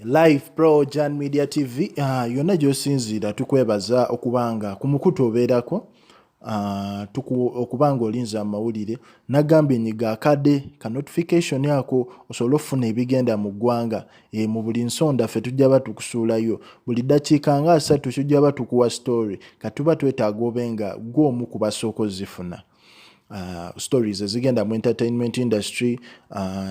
Live Pro Jan Media TV, yonna gy'osinziira tukwebaza okubanga ku mukutu obeerako, okubanga olinza amawulire. Nagambye nyiga akade ka notification ako osobole okufuna ebigenda mu ggwanga. Mu buli nsonda ffe tujja ba tukusuulayo buli ddakiika nga 30, tujja ba tukuwa story. Katuba twetaaga obe nga gwe omu ku basooka ozifuna, stories ezigenda mu entertainment industry,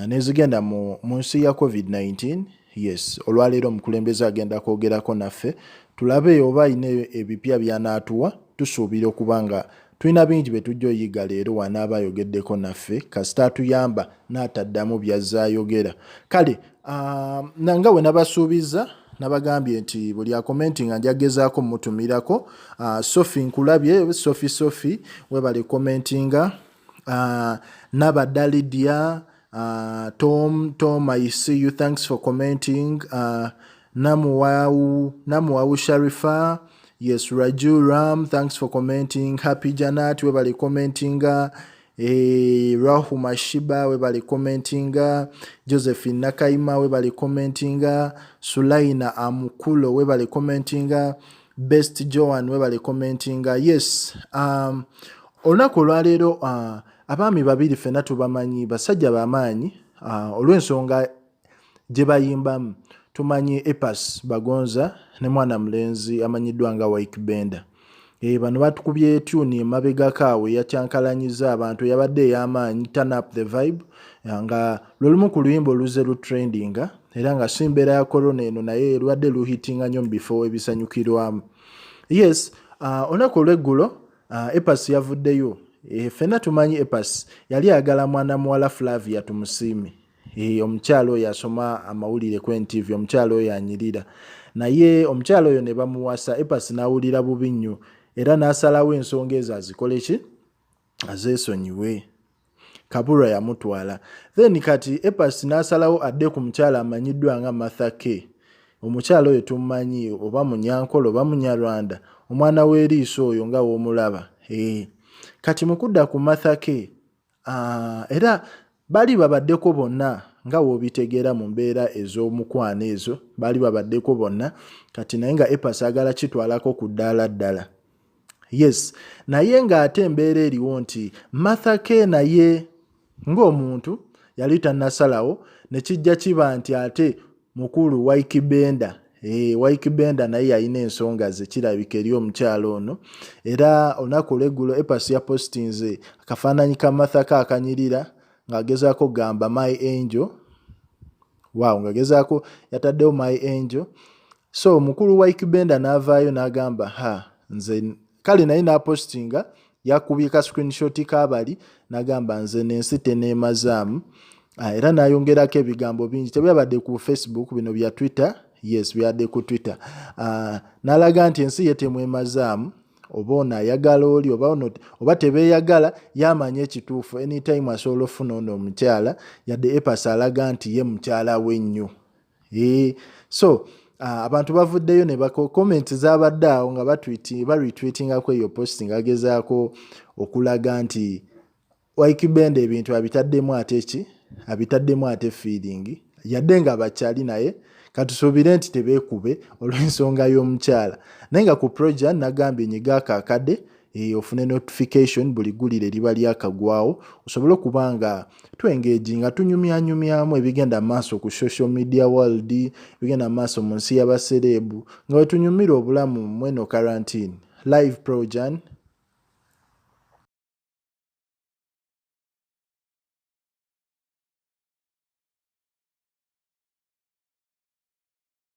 n'ezigenda mu nsi ya COVID-19. Yes, olwaleero omukulembeze agenda kwogerako naffe, tulabe oba alina ebipya by'anaatuwa. Tusuubira okuba nga tulina bingi bye tujja oyiga leero wanaaba ayogeddeko naffe, kasita atuyamba n'ataddamu byazze ayogera. Kale, nga bwe nabasuubiza, nabagambye nti buli acommentinga nga njagezaako mutumirako. Sophie, nkulabye. Sophie, Sophie, webale commentinga. Nabadda Lydia, Tom, Tom, I see you, thanks for commenting. Namuwawu, Namuwawu Sharifa, yes. Raju Ram, thanks for commenting. Happy Janat, webale commentinga. Rahuma Shiba, webale commentinga. Josephine Nakaima, webale commentinga. Sulaina Amukulo, webale commentinga. Best Joan, webale commentinga. Yes, olunaku olwaleero, abaami babiri ffenna tubamanyi, basajja bamaanyi, olw'ensonga gye bayimbamu. Tumanyi A Pass Bagonza ne mwana mulenzi amanyiddwa nga Ykee Benda. Bano batukubye tune emabegako awo eyakyankalanyiza abantu, eyabadde ey'amaanyi, "Turn Up the Vibe", nga lwe lumu ku luyimba oluzze lutrendinga, era nga si mbeera ya corona eno, naye lubadde luhitinga nnyo mu bifo ebisanyukirwamu. Yes, olunaku olw'eggulo, A Pass yavuddeyo. Ffenna tumanyi A Pass yali ayagala mwana muwala Flavia Tumusiime, omukyala oyo asoma amawulire ku NTV, omukyala oyo anyirira. Naye omukyala oyo ne bamuwasa, A Pass n'awulira bubi nnyo era n'asalawo ensonga ezo azikole ki, azeesonyiwe. Kabura yamutwala. Then kati A Pass n'asalawo adde ku mukyala amanyiddwa nga Martha K. Omukyala oyo tumumanyi, oba Munyankole oba Munyarwanda, omwana w'eriiso oyo nga w'omulaba. Kati mu kudda ku Martha K, era baali babaddeko bonna, nga w'obitegeera mu mbeera ez'omukwano ezo, baali babaddeko bonna. Kati naye nga A Pass agala kitwalako ku ddaala ddala. Yes, naye ng'ate embeera eriwo nti Martha K naye ng'omuntu yali tannasalawo, ne kijja kiba nti ate mukulu Ykee Benda, Ykee Benda naye yalina ensonga ze kirabika eri omukyala ono. Era olunaku olw'eggulo A Pass yapostinze akafaananyi ka Martha K akanyirira ng'agezaako okugamba "My angel". Wow, ng'agezaako yataddewo "My angel". So mukulu Ykee Benda n'avaayo n'agamba, "Ha, nze kale." Naye n'apostinga, yakubye ka screenshot k'abali, n'agamba, "Nze n'ensi teneemazaamu." Era n'ayongerako ebigambo bingi. Tebyabadde ku Facebook, bino bya Twitter. Yes, byadde ku Twitter. N'alaga nti ensi ye temwemazaamu, oba ono ayagala oli, oba ono, oba tebeeyagala, yamanya ekituufu. Anytime asobola ofuna ono omukyala, yadde A Pass alaga nti ye mukyala we nnyo. So abantu bavuddeyo ne comment zabadde awo nga baretweetingako eyo post, ng'agezaako okulaga nti Ykee Benda ebintu abitaddemu ate ki, abitaddemu ate feeling, yadde nga bakyali. Naye katusuubire nti tebeekube olw'ensonga y'omukyala. Naye nga ku Proja nagambye nyiga akakadde, ofune notification buli ggulire liba lyakagwawo, osobole okuba nga twengaginga, tunyumyanyumyamu ebigenda maaso ku social media world, ebigenda maaso mu nsi y'abasereebu, nga bwe tunyumira obulamu mweno quarantine. Live Projan.